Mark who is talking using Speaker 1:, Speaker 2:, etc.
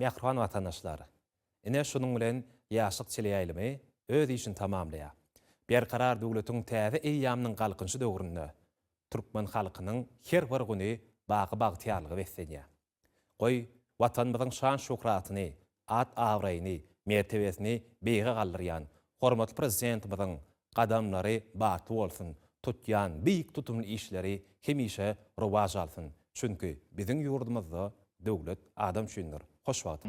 Speaker 1: Mähriban watandaşlar! Ine, şunuň bilen Ýaşlyk teleýaýlymy öz işini tamamlaýar. Berkarar döwletiň täze eýýamynyň Galkynyşy döwründe türkmen halkynyň her bir güni baky bagtyýarlyga beslenýär. Goý, Watanymyzyň şan-şöhratyny, at-abraýyny, mertebesini beýige galdyrýan hormatly Prezidentimiziň gadamlary batly bolsun, tutýan beýik tutumly işleri hemişe rowaç alsyn! Çünki biziň ýurdumyzda döwlet adam üçindir. Hoş wagt!